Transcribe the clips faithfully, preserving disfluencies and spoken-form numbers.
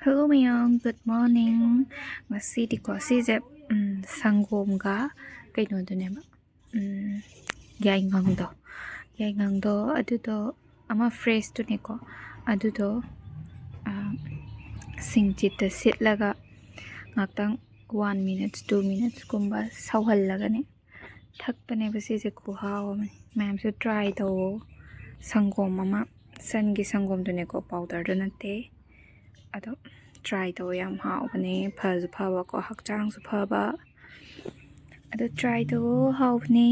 Hello ꯃꯌꯥꯝ, good morning. ꯉꯁꯤꯗꯤꯀꯣ, ꯁꯤꯁꯦ, ꯎꯝ, ꯁꯪꯒꯣꯝꯒ ꯀꯩꯅꯣꯗꯨꯅꯦꯕ, ꯎꯝ, ꯌꯥꯏꯉꯪꯗꯣ, ꯌꯥꯏꯉꯪꯗꯣ ꯑꯗꯨꯗꯣ ꯑꯃ freshꯇꯨꯅꯦꯀꯣ, ꯑꯗꯨꯗꯣ, ꯑ, ꯁꯤꯡꯆꯤꯠꯇ ꯁꯤꯠꯂꯒ ꯉꯥꯛꯇꯪ one minutes, two minutesꯀꯨꯝꯕ ꯁꯧꯍꯜꯂꯒꯅꯦ ꯊꯛꯄꯅꯦꯕ꯫ ꯁꯤꯁꯦ ꯈꯨꯍꯥꯎ ꯑꯃꯅꯤ꯫ ꯃꯌꯥꯝꯁꯨ try ꯇꯧꯋꯣ꯫ ꯁꯪꯒꯣꯝ ꯑꯃ, ꯁꯟꯒꯤ ꯁꯪꯒꯣꯝꯗꯨꯅꯦꯀꯣ, powderꯗꯨ ꯅꯠꯇꯦ꯫ ꯑꯗꯣ try ꯇꯧꯋꯣ, ꯌꯥꯝ ꯍꯥꯎꯕꯅꯦ, ꯐꯁꯨ ꯐꯕꯀꯣ, ꯍꯛꯆꯥꯡꯁꯨ ꯐꯕ꯫ ꯑꯗꯣ try ꯇꯧꯋꯣ, ꯍꯥꯎꯕꯅꯦ꯫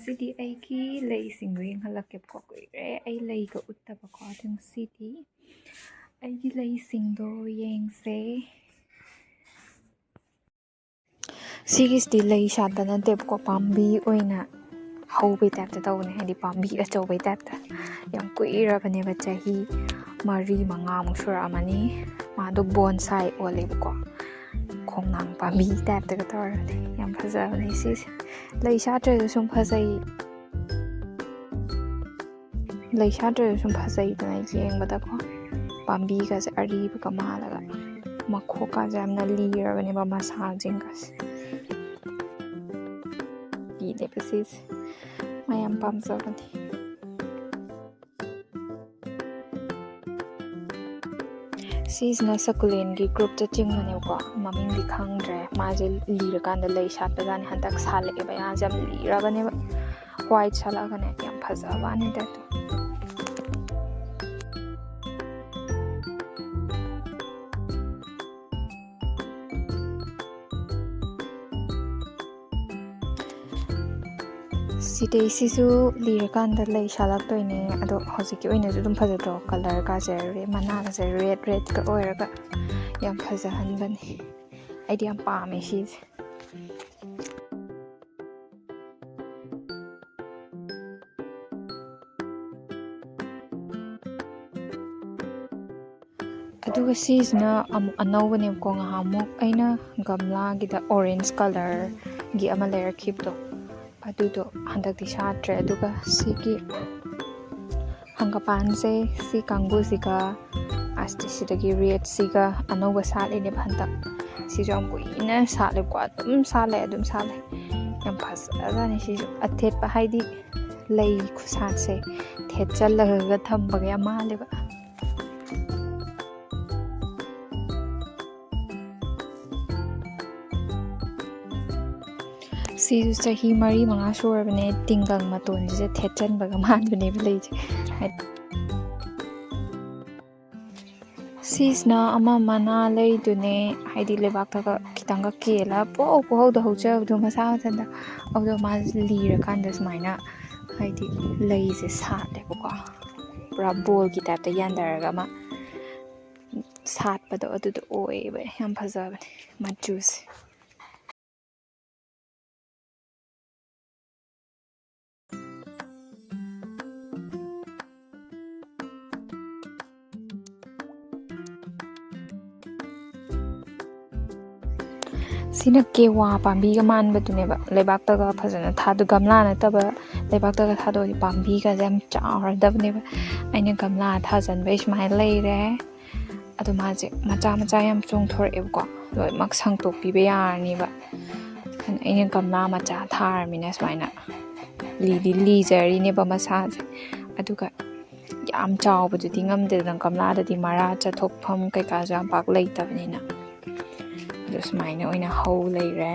ꯁꯤꯗꯤ ꯑꯩꯒꯤ ꯂꯩꯁꯤꯡꯗꯣ ꯌꯦꯡꯍꯜꯂꯛꯀꯦꯕꯀꯣ, ꯀꯨꯏꯔꯦ ꯑꯩ ꯂꯩꯒ ꯎꯠꯇꯕꯀꯣ꯫ ꯑꯗꯨ ꯉꯁꯤꯗꯤ ꯑꯩꯒꯤ ꯂꯩꯁꯤꯡꯗꯣ ꯌꯦꯡꯁꯦ꯫ ꯁꯤꯒꯤꯁꯤꯗꯤ ꯂꯩ ꯁꯥꯠꯄ ꯅꯠꯇꯦꯕꯀꯣ, ꯄꯥꯝꯕꯤ ꯑꯣꯏꯅ ꯍꯧꯕꯩ typeꯇ ꯇꯧꯕꯅꯦ, ꯍꯥꯏꯗꯤ ꯄꯥꯝꯕꯤ ꯑꯆꯧꯕꯩ typeꯇ꯫ ꯌꯥꯝ ꯀꯨꯏꯔꯕꯅꯦꯕ, ꯆꯍꯤ ꯃꯔꯤ ꯃꯉꯥꯃꯨꯛ ꯁꯨꯔꯛꯑꯃꯅꯤ꯫ ꯃꯥꯗꯣ bonsai ꯑꯣꯜꯂꯦꯕꯀꯣ, ꯈꯣꯡꯅꯥꯡ ꯄꯥꯝꯕꯤ typeꯇꯒ ꯇꯧꯔꯕꯅꯦ꯫ ꯌꯥꯝ ꯐꯖꯕꯅꯦ ꯁꯤꯁꯦ꯫ ꯂꯩ ꯁꯥꯠꯇ꯭ꯔꯁꯨ ꯁꯨꯝ ꯐꯖꯩ꯫ ꯂꯩ ꯁꯥꯠꯇ꯭ꯔꯁꯨ ꯁꯨꯝ ꯐꯖꯩꯗꯅ ꯌꯦꯡꯕꯗꯀꯣ꯫ ꯄꯥꯝꯕꯤꯒꯁꯦ ꯑꯔꯤꯕꯒ ꯃꯥꯜꯂꯒ, ꯃꯈꯣꯛꯀꯁꯦ ꯌꯥꯝꯅ ꯂꯤꯔꯕꯅꯦꯕ, ꯃꯁꯥꯁꯤꯡꯒꯁꯦ꯫ ꯄꯤꯅꯦꯕ ꯁꯤꯁꯦ꯫ ꯃꯌꯥꯝ ꯄꯥꯝꯖꯕꯅꯦ꯫ ꯁꯤꯁꯤꯅ succulentꯒꯤ groupꯇ ꯆꯤꯡꯕꯅꯦꯕꯀꯣ, ꯃꯃꯤꯡꯗꯤ ꯈꯪꯗ꯭ꯔꯦ꯫ ꯃꯥꯁꯦ ꯂꯤꯔꯀꯥꯟꯗ ꯂꯩ ꯁꯥꯠꯄꯖꯥꯠꯅꯤ꯫ ꯍꯟꯗꯛ ꯁꯥꯠꯂꯛꯑꯦꯕ, ꯃꯥꯁꯦ ꯌꯥꯝ ꯂꯤꯔꯕꯅꯦꯕ꯫ White ꯁꯥꯠꯂꯛꯑꯒꯅꯦ ꯌꯥꯝ ꯐꯖꯕ ꯋꯥꯅꯤꯗ ꯑꯗꯨ꯫ ꯁꯤꯗꯩꯁꯤꯁꯨ ꯂꯤꯔꯀꯥꯟꯗ ꯂꯩ ꯁꯥꯠꯂꯛꯇꯣꯏꯅꯦ꯫ ꯑꯗꯣ ꯍꯧꯖꯤꯛꯀꯤ ꯑꯣꯏꯅꯁꯨ ꯑꯗꯨꯝ ꯐꯖꯗ꯭ꯔꯣ? Colourꯒꯁꯦ red, ꯃꯅꯥꯒꯁꯦ red redꯀ ꯑꯣꯏꯔꯒ ꯌꯥꯝ ꯐꯖꯍꯟꯕꯅꯦ꯫ ꯑꯩꯗꯤ ꯌꯥꯝ ꯄꯥꯝꯃꯦ ꯁꯤꯁꯦ꯫ ꯑꯗꯨꯒ ꯁꯤꯁꯤꯅ ꯑꯃꯨꯛ ꯑꯅꯧꯕꯅꯦꯕꯀꯣ, ꯉꯍꯥꯟꯃꯨꯛ ꯑꯩꯅ ꯒꯝꯂꯥꯒꯤꯗ orange colourꯒꯤ ꯑꯃ ꯂꯩꯔꯛꯈꯤꯕꯗꯣ, ꯑꯗꯨꯗꯣ ꯍꯟꯗꯛꯇꯤ ꯁꯥꯠꯇ꯭ꯔꯦ꯫ ꯑꯗꯨꯒ ꯁꯤꯒꯤ ꯍꯪꯒꯄꯥꯟꯁꯦ, ꯁꯤ ꯀꯥꯡꯕꯨꯁꯤꯒ ꯑꯁ, ꯁꯤꯗꯒꯤ ꯔꯦꯠꯁꯤꯒ ꯑꯅꯧꯕ ꯁꯥꯠꯂꯤꯅꯦꯕ ꯍꯟꯗꯛ꯫ ꯁꯤꯁꯨ ꯌꯥꯝ ꯀꯨꯏꯅ ꯁꯥꯠꯂꯦꯕꯀꯣ, ꯑꯗꯨꯝ ꯁꯥꯠꯂꯦ, ꯑꯗꯨꯝ ꯁꯥꯠꯂꯦ꯫ ꯌꯥꯝ ꯐꯖꯖꯥꯠꯅꯤ ꯁꯤꯁꯨ꯫ ꯑꯊꯦꯠꯄ ꯍꯥꯏꯗꯤ ꯂꯩ ꯈꯨꯁꯥꯠꯁꯦ ꯊꯦꯠꯆꯜꯂꯒ ꯊꯝꯕꯒ ꯌꯥꯝ ꯃꯥꯜꯂꯦꯕ꯫ ꯁꯤꯁꯨ ꯆꯍꯤ ꯃꯔꯤ ꯃꯉꯥ ꯁꯨꯔꯕꯅꯦ, ꯇꯤꯡꯒꯪ ꯃꯇꯣꯟꯁꯤꯗ ꯊꯦꯠꯆꯟꯕꯒ ꯃꯥꯟꯕꯅꯦꯕ ꯂꯩꯁꯦ꯫ ꯁꯤꯁꯤꯅ ꯑꯃ ꯃꯅꯥ ꯂꯩꯗꯨꯅꯦ, ꯍꯥꯏꯗꯤ ꯂꯩꯕꯥꯛꯇꯒ ꯈꯤꯇꯪꯒ ꯀꯦꯜꯂ ꯄꯣꯛ ꯄꯣꯛꯍꯧꯗ ꯍꯧꯖꯕꯗꯣ ꯃꯁꯥ ꯃꯊꯟꯇ꯫ ꯑꯗꯣ ꯃꯥ ꯂꯤꯔꯀꯥꯟꯗ ꯁꯨꯃꯥꯏꯅ, ꯍꯥꯏꯗꯤ ꯂꯩꯁꯦ ꯁꯥꯠꯂꯦꯕꯀꯣ, ꯄꯨꯔꯥ ꯕꯣꯜꯒꯤ ꯇꯥꯏꯞꯇ ꯌꯥꯟꯊꯔꯒ ꯑꯃ ꯁꯥꯠꯄꯗꯣ ꯑꯗꯨꯗꯣ ꯑꯣꯏꯌꯦꯕ꯫ ꯌꯥꯝ ꯐꯖꯕꯅꯦ ꯃꯆꯨꯁꯦ꯫ ꯁꯤꯅ ꯀꯦꯋꯥ ꯄꯥꯝꯕꯤꯒ ꯃꯥꯟꯕꯗꯨꯅꯦꯕ, ꯂꯩꯕꯥꯛꯇꯒ ꯐꯖꯅ ꯊꯥꯗ-, ꯒꯝꯂꯥ ꯅꯠꯇꯕ ꯂꯩꯕꯥꯛꯇꯒ ꯊꯥꯗꯣꯛꯑꯗꯤ ꯄꯥꯝꯕꯤꯒꯁꯦ ꯌꯥꯝ ꯆꯥꯎꯔꯗꯕꯅꯦꯕ꯫ ꯑꯩꯅ ꯒꯝꯂꯥ ꯊꯥꯖꯟꯕꯩ ꯁꯨꯃꯥꯏꯅ ꯂꯩꯔꯦ꯫ ꯑꯗꯣ ꯃꯥꯁꯦ ꯃꯆꯥ ꯃꯆꯥ ꯌꯥꯝ ꯆꯣꯡꯊꯣꯔꯛꯑꯦꯕꯀꯣ, ꯂꯣꯏꯅꯃꯛ ꯁꯪꯇꯣꯛꯄꯤꯕ ꯌꯥꯔꯅꯤꯕ꯫ ꯑꯗꯨꯅ ꯑꯩꯅ ꯒꯝꯂꯥ ꯃꯆꯥ ꯊꯥꯔꯃꯤꯅ ꯁꯨꯃꯥꯏꯅ ꯂꯤꯗꯤ ꯂꯤꯖꯔꯤꯅꯦꯕ ꯃꯁꯥꯁꯦ꯫ ꯑꯗꯨꯒ ꯌꯥꯝ ꯆꯥꯎꯕꯗꯨꯗꯤ ꯉꯝꯗꯦꯗꯅ, ꯒꯝꯂꯥꯗꯗꯤ ꯃꯔꯥ ꯆꯠꯊꯣꯛꯐꯝ ꯀꯩꯀꯥꯁꯨ ꯌꯥꯝ ꯄꯥꯛ ꯂꯩꯇꯕꯅꯤꯅ꯫ ꯑꯗꯣ ꯁꯨꯃꯥꯏꯅ ꯑꯣꯏꯅ ꯍꯧ ꯂꯩꯔꯦ꯫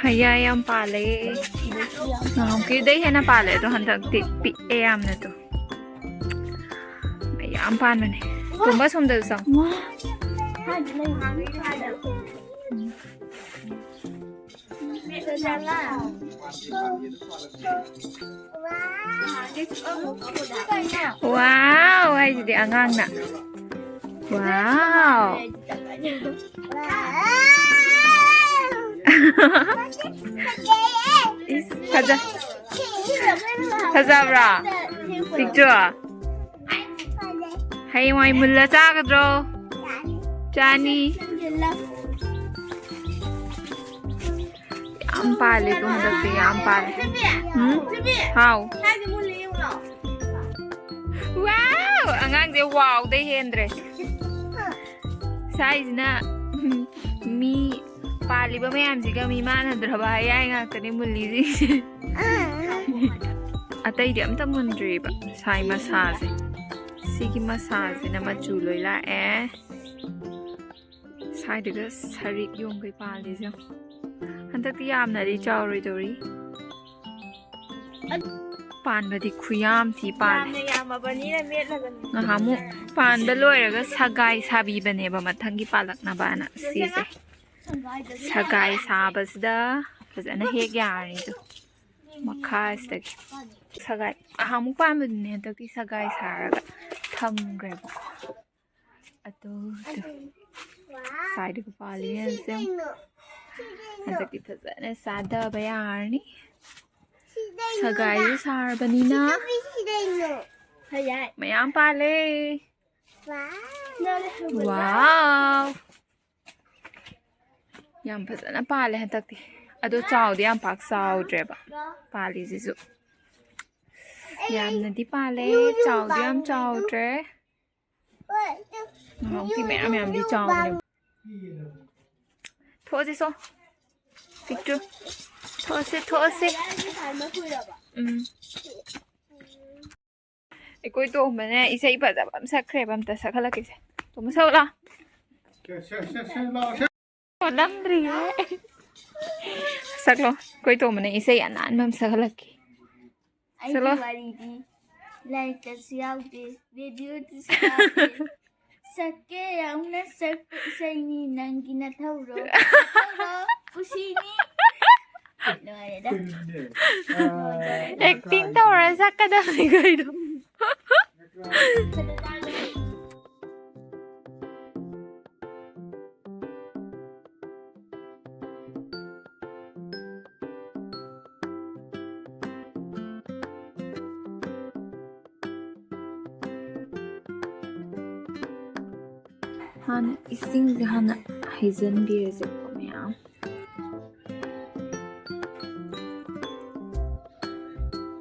ꯍꯩꯌꯥ ꯌꯥꯝ ꯄꯥꯜꯂꯦ꯫ ꯅꯍꯥꯟꯃꯨꯛꯀꯤꯗꯩ ꯍꯦꯟꯅ ꯄꯥꯜꯂꯦ, ꯑꯗꯣ ꯍꯟꯗꯛꯇꯤ ꯄꯤꯛꯑꯦ ꯌꯥꯝꯅ꯫ ꯑꯗꯣ ꯃꯌꯥꯝ ꯄꯥꯟꯕꯅꯦ꯫ ꯇꯣꯝꯕ, ꯁꯣꯝꯗꯁꯨ ꯆꯪꯉꯣ꯫ ꯋꯥꯎ ꯍꯥꯏꯁꯤꯗꯤ ꯑꯉꯥꯡꯅ꯫ ꯋꯥꯎ꯫ ꯏꯁ, ꯐꯖ-, ꯐꯖꯕ꯭ꯔꯥ? ꯄꯤꯛꯆꯣ, ꯍꯌꯦꯡꯋꯥꯏ ꯃꯨꯜꯂ ꯆꯥꯒꯗ꯭ꯔꯣ? ꯆꯥꯅꯤ꯫ ꯌꯥꯝ ꯄꯥꯜꯂꯦꯀꯣ ꯍꯟꯗꯛꯇꯤ, ꯌꯥꯝ ꯄꯥꯜꯂꯦ꯫ ꯎꯝ? ꯍꯥꯎ꯫ ꯋꯥꯎ! ꯑꯉꯥꯡꯁꯦ ꯋꯥꯎꯗꯩ ꯍꯦꯟꯗ꯭ꯔꯦ꯫ ꯁ꯭ꯋꯥꯏꯁꯤꯅ ꯃꯤ ꯄꯥꯜꯂꯤꯕ ꯃꯌꯥꯝꯁꯤꯒ ꯃꯤ ꯃꯥꯟꯅꯗ꯭ꯔꯕ ꯍꯌꯥꯏ ꯉꯥꯛꯇꯅꯤ ꯃꯨꯜꯂꯤꯁꯤꯡꯁꯦ꯫ ꯑꯇꯩꯗꯤ ꯑꯝꯇ ꯃꯨꯟꯗ꯭ꯔꯤꯕ꯫ ꯁꯥꯏ ꯃꯁꯥꯁꯦ꯫ ꯁꯤꯒꯤ ꯃꯁꯥꯁꯤꯅ ꯃꯆꯨ ꯂꯣꯏ ꯂꯥꯛꯑꯦ꯫ ꯁ꯭ꯋꯥꯏꯗꯒ ꯁꯔꯤꯛ ꯌꯣꯡꯈꯩ ꯄꯥꯜꯂꯤꯁꯦ ꯌꯦꯡꯉꯣ꯫ ꯍꯟꯗꯛꯇꯤ ꯌꯥꯝꯅꯗꯤ ꯆꯥꯎꯔꯣꯏꯗꯧꯔꯤ꯫ ꯄꯥꯟꯕꯗꯤ ꯈꯨꯌꯥꯝ ꯊꯤ ꯄꯥꯜꯂꯦ꯫ ꯌꯥꯝꯅ ꯌꯥꯝꯃꯕꯅꯤꯅ ꯃꯦꯠꯂꯒꯅꯤ꯫ ꯉꯍꯥꯟꯃꯨꯛ ꯄꯥꯟꯕ ꯂꯣꯏꯔꯒ ꯁꯒꯥꯏ ꯁꯥꯕꯤꯕꯅꯦꯕ ꯃꯊꯪꯒꯤ ꯄꯥꯜꯂꯛꯅꯕꯅ ꯁꯤꯁꯦ꯫ ꯁꯒꯥꯏ ꯁꯥꯕꯁꯤꯗ ꯐꯖꯅ ꯍꯦꯛ ꯌꯥꯔꯅꯤꯗꯣ꯫ ꯃꯈꯥꯁꯤꯗꯒꯤ ꯁꯒꯥꯏ ꯑꯍꯥꯃꯨꯛ ꯄꯥꯟꯕꯗꯨꯅꯦ ꯍꯟꯗꯛꯇꯤ ꯁꯒꯥꯏ ꯁꯥꯔꯒ ꯊꯝꯈ꯭ꯔꯦꯕꯀꯣ꯫ ꯑꯗꯨ ꯁꯥꯏꯗꯒ ꯄꯥꯜꯂꯤ ꯃꯌꯥꯝꯁꯦ ꯍꯟꯗꯛꯇꯤ ꯐꯖꯅ ꯆꯥꯗꯕ ꯌꯥꯔꯅꯤ꯫ ꯁꯒꯥꯏꯁꯨ ꯁꯥꯔꯕꯅꯤꯅ ꯃꯌꯥꯝ ꯄꯥꯜꯂꯦ꯫ ꯋꯥꯎ! ꯌꯥꯝ ꯐꯖꯅ ꯄꯥꯜꯂꯦ ꯍꯟꯗꯛꯇꯤ꯫ ꯑꯗꯣ ꯆꯥꯎꯗꯤ ꯌꯥꯝ ꯄꯥꯛ ꯆꯥꯎꯗ꯭ꯔꯦꯕ ꯄꯥꯜꯂꯤꯁꯤꯁꯨ꯫ ꯌꯥꯝꯅꯗꯤ ꯄꯥꯜꯂꯦ, ꯆꯥꯎꯗꯤ ꯌꯥꯝ ꯆꯥꯎꯗ꯭ꯔꯦ꯫ ꯅꯍꯥꯟꯃꯨꯛꯇꯤ ꯃꯌꯥꯝ ꯃꯌꯥꯝꯗꯤ ꯆꯥꯎꯕꯅꯦ꯫ ꯊꯣꯛꯑꯁꯤ ꯁꯣ꯫ ꯄꯤꯛꯇ꯭ꯔꯨ꯫ ꯊꯣꯛꯑꯁꯤ, ꯊꯣꯛꯑꯁꯤ꯫ ꯎꯝ꯫ ꯑꯩꯈꯣꯏ ꯇꯣꯝꯕꯅꯦ ꯏꯁꯩ ꯐꯖꯕ ꯑꯃ ꯁꯛꯈ꯭ꯔꯦꯕ, ꯑꯝꯇ ꯁꯛꯍꯜꯂꯛꯀꯦꯁꯦ꯫ ꯇꯣꯝꯕ ꯁꯛꯎ ꯂꯥꯎ꯫ ꯁꯛ, ꯁꯛ, ꯁꯛ, ꯁꯛ ꯂꯥꯎ, ꯁꯛ꯫ ꯍꯣꯜꯂꯝꯗ꯭ꯔꯤꯌꯦ꯫ ꯁꯛꯂꯣ꯫ ꯑꯩꯈꯣꯏ ꯇꯣꯝꯕꯅ ꯏꯁꯩ ꯑꯅꯥꯟꯕ ꯑꯃ ꯁꯛꯍꯜꯂꯛꯀꯦ꯫ ꯑꯩꯒꯤ ꯁꯛꯂꯣ꯫ ꯋꯥꯔꯤꯗꯤ ꯂꯥꯏꯔꯤꯛꯇꯁꯨ ꯌꯥꯎꯗꯦ, ꯔꯦꯗꯤꯑꯣꯗꯁꯨ ꯌꯥꯎꯗꯦ꯫ ꯁꯛꯀꯦ ꯌꯥꯎꯅ ꯁꯛꯄ ꯏꯁꯩꯅꯤ ꯅꯪꯒꯤ ꯅꯊꯧꯔꯣ, ꯅꯊꯧꯔꯣ ꯀꯨꯁꯤꯅꯤ꯫ ꯂꯣꯏꯔꯦꯗ꯫ ꯑꯦꯛꯇꯤꯡ ꯇꯧꯔ ꯁꯛꯀꯗꯕꯅꯤ ꯀꯩꯅꯣ꯫ ꯍꯥꯟꯅ ꯏꯁꯤꯡꯁꯦ ꯍꯥꯟꯅ ꯍꯩꯖꯤꯟꯕꯤꯔꯁꯦꯀꯣ ꯃꯌꯥꯝ꯫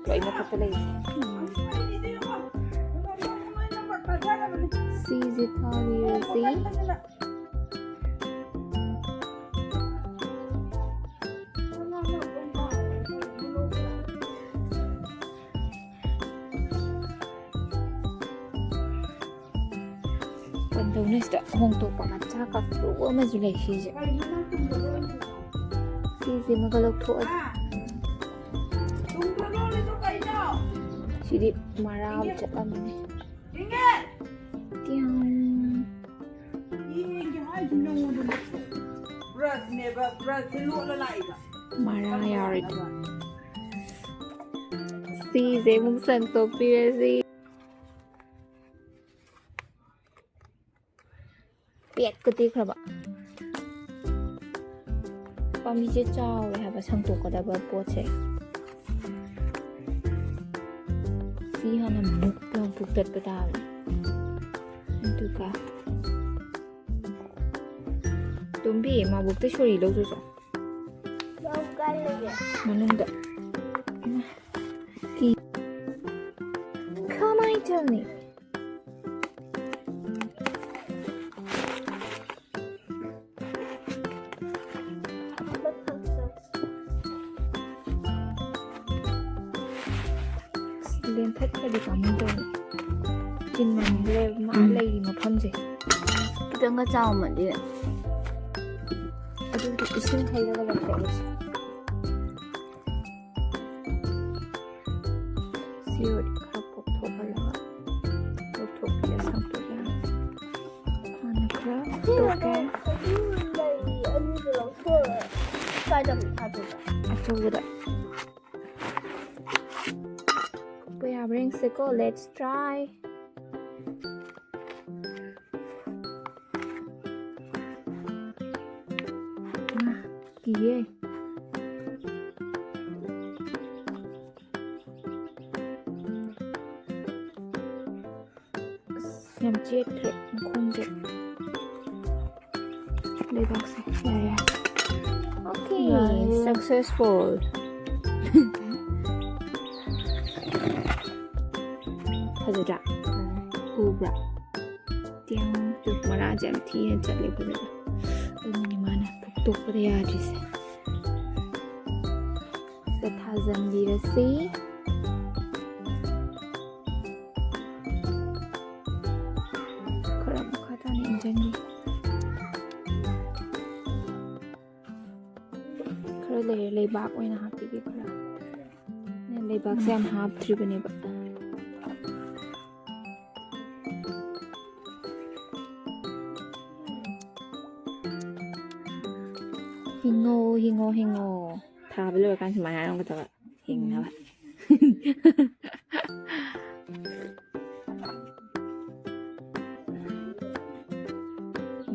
ꯂꯣꯏ ꯃꯊꯛꯇ ꯂꯩꯁꯦ꯫ ꯁꯤꯁꯦ ꯊꯥꯕꯤꯔꯁꯤ꯫ ꯀꯝꯗꯧꯅꯤ ꯁꯤꯗ ꯍꯣꯡꯗꯣꯛꯄ ꯃꯆꯥ ꯀꯥꯞꯊꯣꯛꯄ ꯑꯃꯁꯨ ꯂꯩ ꯁꯤꯁꯦ꯫ ꯁꯤꯁꯤꯃꯒ ꯂꯧꯊꯣꯛꯑꯁꯤ꯫ ꯁꯤꯗꯤ ꯃꯔꯥ ꯑꯃ ꯆꯠꯂꯝꯃꯅꯤ꯫ ꯇꯤꯌꯥꯡ꯫ ꯃꯔꯥ ꯌꯥꯎꯔꯤꯗꯣ꯫ ꯁꯤꯁꯦ ꯑꯃꯨꯛ ꯁꯦꯡꯇꯣꯛꯄꯤꯔꯁꯤ꯫ ꯄꯦꯠꯀ ꯇꯦꯛꯈ꯭ꯔꯕ꯫ ꯄꯥꯝꯕꯤꯁꯦ ꯆꯥꯎꯋꯦ ꯍꯥꯏꯕ ꯁꯦꯡꯇꯣꯛꯀꯗꯕ ꯄꯣꯠꯁꯦ꯫ ꯁꯤ ꯍꯥꯟꯅ ꯃꯨꯛ ꯂꯥꯎ ꯐꯨꯛꯇꯠꯄ ꯇꯥꯕꯅꯤ꯫ ꯑꯗꯨꯒ ꯇꯣꯝꯕꯤ, ꯃꯥꯕꯣꯛꯇ ꯁꯣꯔꯤ ꯂꯧꯖꯁꯣ꯫ ꯂꯧ ꯀꯥꯏ ꯂꯩꯒꯦ? ꯃꯅꯨꯡꯗ꯫ ꯀꯤ-, ꯀꯃꯥꯏ ꯇꯧꯅꯤ? ꯂꯦꯟꯊꯠꯈ꯭ꯔꯗꯤ ꯄꯥꯝꯃꯨꯗ꯭ꯔꯣ? ꯆꯤꯟꯃꯟꯈ꯭ꯔꯦ ꯃꯥ ꯎꯝ꯫ ꯂꯩꯔꯤ ꯃꯐꯝꯁꯦ꯫ ꯈꯤꯇꯪꯒ ꯆꯥꯎꯃꯗꯤ꯫ ꯑꯗꯨꯗꯤ ꯏꯁꯤꯡ ꯍꯩꯔꯒ ꯂꯧꯊꯣꯛꯑꯁꯤ꯫ ꯁꯤ ꯑꯣꯏꯔꯗꯤ ꯈꯔ ꯄꯣꯞꯊꯣꯛꯍꯜꯂꯒ ꯂꯧꯊꯣꯛꯄꯤꯔ ꯁꯥꯡꯗꯣꯛ ꯌꯥꯔꯅꯤ꯫ ꯍꯥꯟꯅ ꯈꯔ ꯁꯤ ꯇꯣꯛꯀꯦ꯫ ꯑꯗꯨ ꯂꯩ, ꯑꯅꯤꯗꯣ ꯂꯧꯊꯣꯛꯑꯒ ꯀꯥꯏꯗ ꯑꯃꯨꯛ ꯊꯥꯗꯣꯏꯕ? ꯑꯆꯧꯕꯗ꯫ ꯐꯨꯛꯄ ꯌꯥꯕ꯭ꯔꯥ ꯌꯦꯡꯁꯦꯀꯣ, let's try꯫ ꯃꯥ, ꯀꯤꯌꯦ꯫ ꯑꯁ, ꯌꯥꯝ ꯆꯦꯠꯈ꯭ꯔꯦ ꯃꯈꯣꯡꯁꯦ꯫ ꯂꯩꯕꯥꯛꯁꯦ꯫ ꯌꯥꯔꯦ, ꯌꯥꯔꯦ꯫ Okay, ꯌꯥꯔꯦ꯫ Successful꯫ ꯐꯖꯗ꯭ꯔꯥ? ꯎꯕ꯭ꯔꯥ? ꯇꯦꯡ ꯇꯨ ꯃꯔꯥꯁꯦ ꯌꯥꯝ ꯊꯤꯅ ꯆꯠꯂꯦ ꯐꯖꯅ꯫ ꯑꯗꯨꯅꯅꯦ ꯃꯥꯅ ꯐꯨꯛꯇꯣꯛꯄꯗ ꯌꯥꯗ꯭ꯔꯤꯁꯦ꯫ ꯁꯤꯗ ꯊꯥꯖꯟꯕꯤꯔꯁꯤ꯫ ꯈꯔ ꯃꯈꯥ ꯇꯥꯅ ꯏꯟꯖꯟꯒꯦ꯫ ꯈꯔ ꯂꯩꯔꯦ, ꯂꯩꯕꯥꯛ ꯑꯣꯏꯅ ꯍꯥꯞꯄꯤꯒꯦ ꯈꯔ꯫ ꯑꯩꯅ ꯂꯩꯕꯥꯛꯁꯦ ꯌꯥꯝ ꯍꯥꯞꯇ꯭ꯔꯤꯕꯅꯦꯕ꯫ ꯍꯤꯡꯉꯣ, ꯍꯤꯡꯉꯣ, ꯍꯤꯡꯉꯣ꯫ ꯊꯥꯕ ꯂꯣꯏꯔꯀꯥꯟ ꯁꯨꯃꯥꯏꯅ ꯍꯥꯏꯔꯝꯒꯗꯕ꯫ ꯍꯤꯡꯅꯕ꯫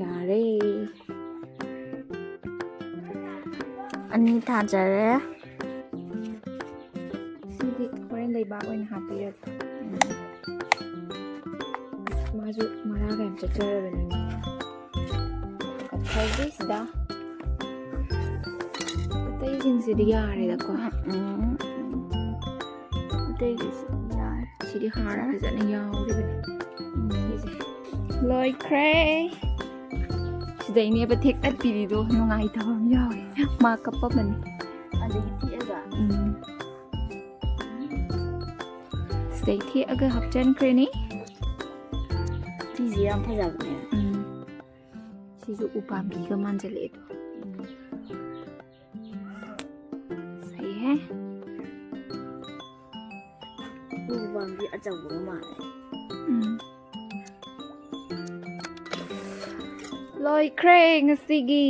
ꯌꯥꯔꯦ꯫ ꯑꯅꯤ ꯊꯥꯖꯔꯦ꯫ ꯁꯤꯗꯤ ꯍꯣꯔꯦꯟ ꯂꯩꯕꯥꯛ ꯑꯣꯏꯅ ꯍꯥꯞꯄꯤꯔꯒꯦ꯫ ꯎꯝ꯫ ꯑꯁ, ꯃꯥꯁꯨ ꯃꯔꯥꯒ ꯌꯥꯝ ꯆꯠꯆꯔꯕꯅꯤꯅꯦ꯫ ꯀꯠꯊꯧꯖꯤꯁꯤꯗ꯫ ꯑꯇꯩꯁꯤꯡꯁꯤꯗꯤ ꯌꯥꯔꯦꯗꯀꯣ꯫ ꯎꯝ꯫ ꯑꯇꯩꯁꯤꯗꯤ ꯌꯥꯔꯦ꯫ ꯁꯤꯗꯤ ꯍꯥꯔ ꯐꯖꯅ ꯌꯥꯎꯔꯤꯕꯅꯦ꯫ ꯎꯝ꯫ ꯁꯤꯁꯦ꯫ ꯂꯣꯏꯈ꯭ꯔꯦ꯫ ꯁꯤꯗꯩꯅꯦꯕ ꯊꯦꯛꯇꯠꯄꯤꯔꯤꯗꯣ, ꯅꯨꯡꯉꯥꯏꯇꯕ ꯑꯃ ꯌꯥꯎꯋꯦ꯫ ꯃꯥ ꯀꯞꯄꯝꯃꯅꯤ꯫ ꯑꯗꯒꯤ ꯊꯦꯛꯑꯒ? ꯎꯝ꯫ ꯁꯤꯗꯩ ꯊꯦꯛꯑꯒ ꯍꯥꯞꯆꯟꯈ꯭ꯔꯅꯤ꯫ ꯐꯤꯁꯦ ꯌꯥꯝ ꯐꯖꯕꯅꯦ꯫ ꯎꯝ꯫ ꯁꯤꯁꯨ ꯎꯄꯥꯝꯕꯤꯒ ꯃꯥꯟꯖꯜꯂꯛꯑꯦꯗꯣ꯫ ꯎꯝ꯫ ꯐꯖꯩꯍꯦ꯫ ꯎꯄꯥꯝꯕꯤ ꯑꯆꯧꯕꯒ ꯃꯥꯜꯂꯦ꯫ ꯎꯝ꯫ ꯂꯣꯏꯈ꯭ꯔꯦ ꯉꯁꯤꯒꯤ꯫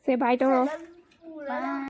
Say bye ꯇꯧꯔꯣ꯫ Bye꯫